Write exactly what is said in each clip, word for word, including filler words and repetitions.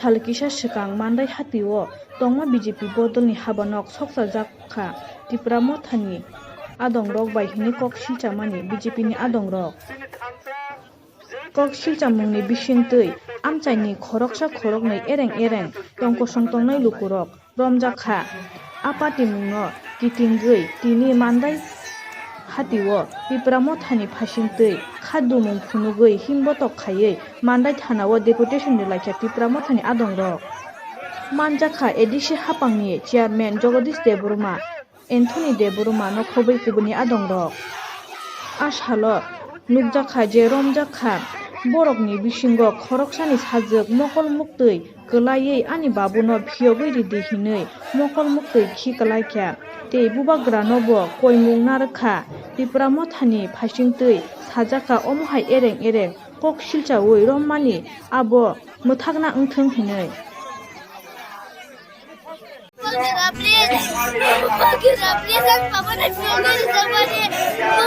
Sal kisa swkang Mandai hatio tongma B J P bodolni habanok soksajak kha Tipra Mothani adongrok bai hwnwi kok silchamani B J P ni adongrok. Kok silchamungni bisingtwi amchaini khoroksa khoroknwi ereng ereng tongkosong tongnai lukurok romjak kha. A patimungno kitingwi tini Mandai hatio Tipra Mothani phasingtwi khadumung phunugwi himbotok khaiwi Mandai thanao deputation rwlaikha Tipra Mothani adongrok. Manjakha A D C hapangni chairman Jagadish Debbarma, Anthony Debbarmano khobwi kubuni adongrok. A salo nukjakha je romjakha borokni bisingo khoroksani sajwk mokol muktwi kwlaiwi ani babuno phiyogwi ridi hinwi mokol muktwi khi kwlaikha tei bubagranobo koimung narwkha. Tipra Mothani phasingtwi sajakha omo hai ereng ereng kok silchawi rommani abo mwthakna wngthwng hinwi. Bagira, please. Bagira, please, ang papa na phone ko sa pare.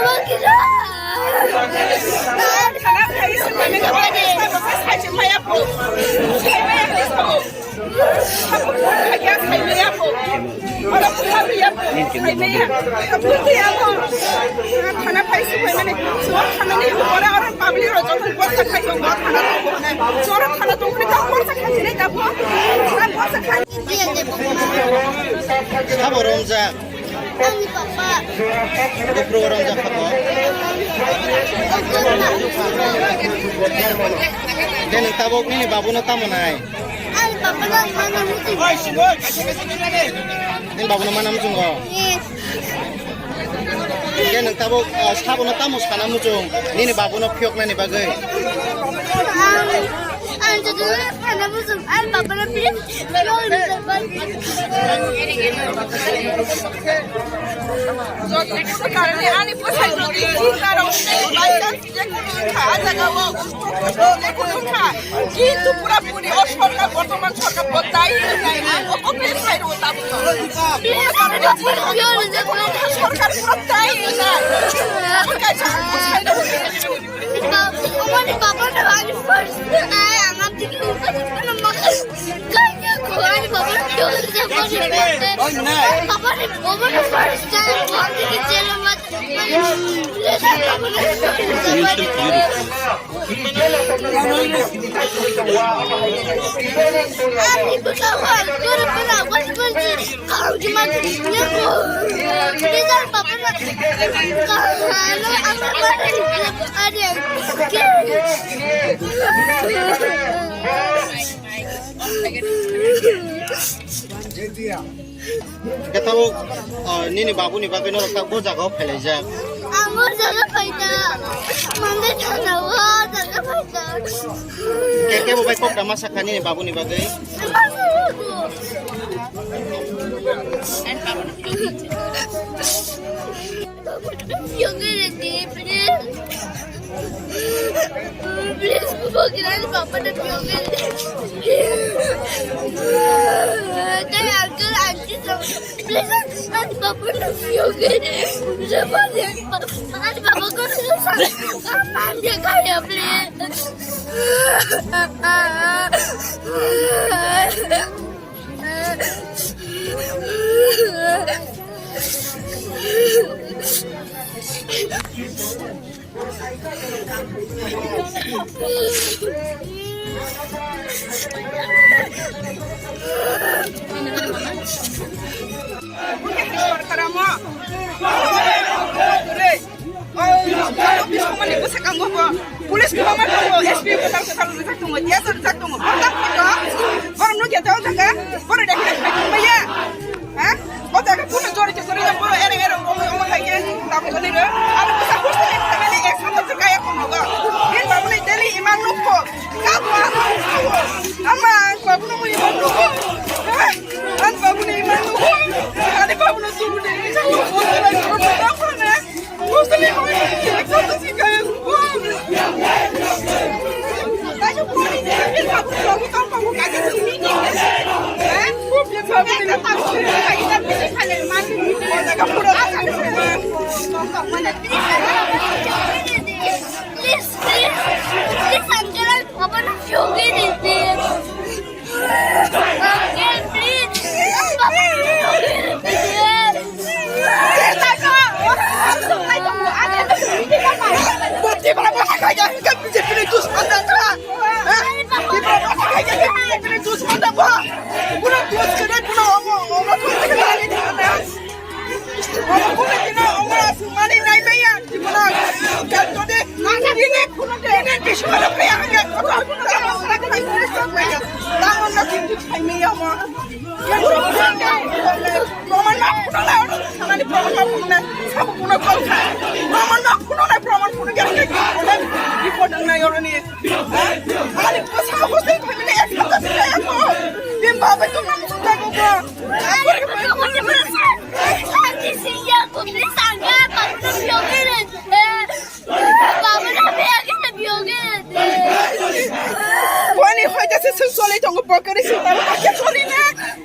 Bagira. Thana phai si phai mani, so thana ni ora ora public ro jokhon bor sa khai tong, thana tong, so thana tong ni ta bor sa khai ni ta bor, bor sa khai. Sabo romjak. Ani papa. Bupro romjak kha bo. De nwng tabuk nini babuno tamo nai? Ani papa no mana muchung. Nini babuno mana muchungo? Yes. De nwng tabuk, ah, sabono tamo sana muchung nini babuno phiyoknani bagwi? Ang, ang jotono sana muchung, ani babuno phiyok. Joto karone ani bwsai jodi chwng karok by chance je kono wngkha, a jaga o je kono wngkha, kintu pura puri o sorkar, bortoman sorkar bo dai hinwi ang o complain khai rwo tabuk. Bini karone je kono wngkha, sorkar pura dai hinwi ang kaisa ang bwsai rwo. Omoni papa no ani first. Ai, amar dike upor kono makai. Kanya ko ani papa no kyo se papa no. Papa no, papa no first time. Amar dike chelo mat. Ani papa, pura pura, what was it? Khe tabuk, ah, nini babuni bagwi norok tak bo jaga o phailaijak. Ang o jaga phaina, Mandai thana o jaga phaina. Khe kebo bai kok da ma sakha nini babuni bagwi? Yogere de, please. Please, Bhagwan, Papa na yogere. Dai uncle, auntie, please, ani Papa na yogere. Ani Papa ko sa, ani kaya, please. Police kwbangma tongo, S P kwtal kwtal rijak tongo, S O rijak tongo. Borok nukya tei o jaga, borok de khai khai tongmaya. Ha? O jaga puno jori jori borok ereng ereng romwi omo hai khe tabuk thani rw. Abo bwsa hostel ni thangmani ek santa se kaya tongo. Bini babuni daily iman nukho. Kabo ano nukho. Ama babuni iman nukho. Ha? Ani babuni iman nukho. Ani babuno tubuni iman nukho. Please, please, please, uncle, Papa na yogere, please. Kuno omo, omo kuno kani thana. Omo kuno kino omo asumani nai maya. Kuno kantode nini kuno de nini bismillah kaya hanya kuno kuno kani kuno kani kuno kani maya. Tangon na kintu khai maya omo. Proman ma kuno na, samani proman ma kuno na, sabu kuno kol khai. Proman ma kuno na, proman kuno kani kani kuno kani kuno na yoroni. Ani ko sa ko sai family ek sab ka sai ko. Din baba to nam sa ko ko. Wani hoita se suk solai tongo bokari suk tabo bakya solai na.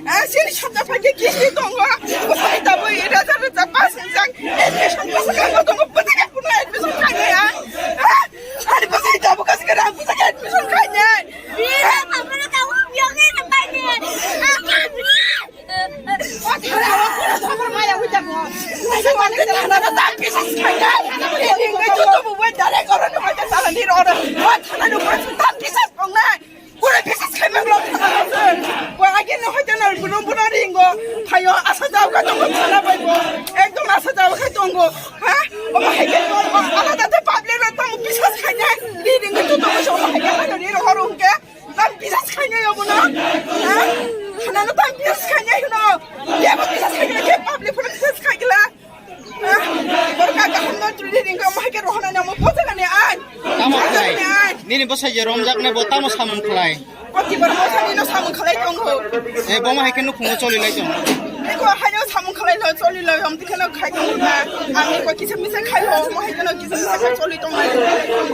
Ah, sini sabta phai ke kisti tongo. Ko sai tabo ira sa sa pas sang. Admission pas ka tongo pata ka kuna admission khai ya. Ah, ani ko sai tabo kas ka ram pata ka admission khai ya. Ekdom asa jaga tongo, ha? Omo hai khe, alada tei public rok tamo bisas khainai, ri ringwi tu tongo, omo hai khe, ani ri rok horo hwnkhe. Tam bisas khainai obono? Ha? Hanano tam bisas khainai hwno? Kebo bisas khainai khe public phano bisas khaigla? Ha? Borok kaham no twi ringkha omo hai khe rohornani omo pojakani ai. Tamo khlai? Pojakani ai. Nini bwsai je romjaknai bo tamo samung khlai? Koti borok bwsani no samung khlai tongo. E, bo ma hai khe nukhungo choli lai tongo? Eko haino samung khlai no choli lai om. Kheno khai tongo na, ani ko kisa misa khai ho, mo hai kheno kisa misa khai choli tongo.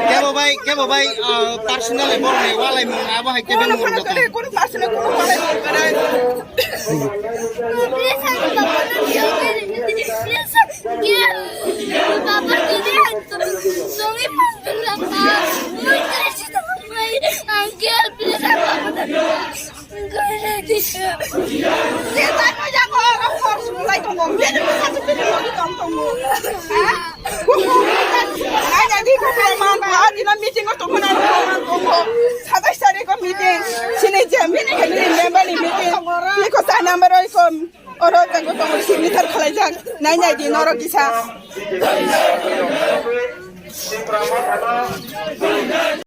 Kebo bai, kebo bai, ah, personal e borok ni walai mung abo hai kebo mung phano kare, kono personal kono walai mung kare. Uncle, please, Meeting o tongmani, meeting o tongmani. Satais tarikh o meeting. Sini je meeting, meeting member ni meeting. Iko sa number o iko. Oro jago tongo signature khalai jak. Nai nai di norok kisa.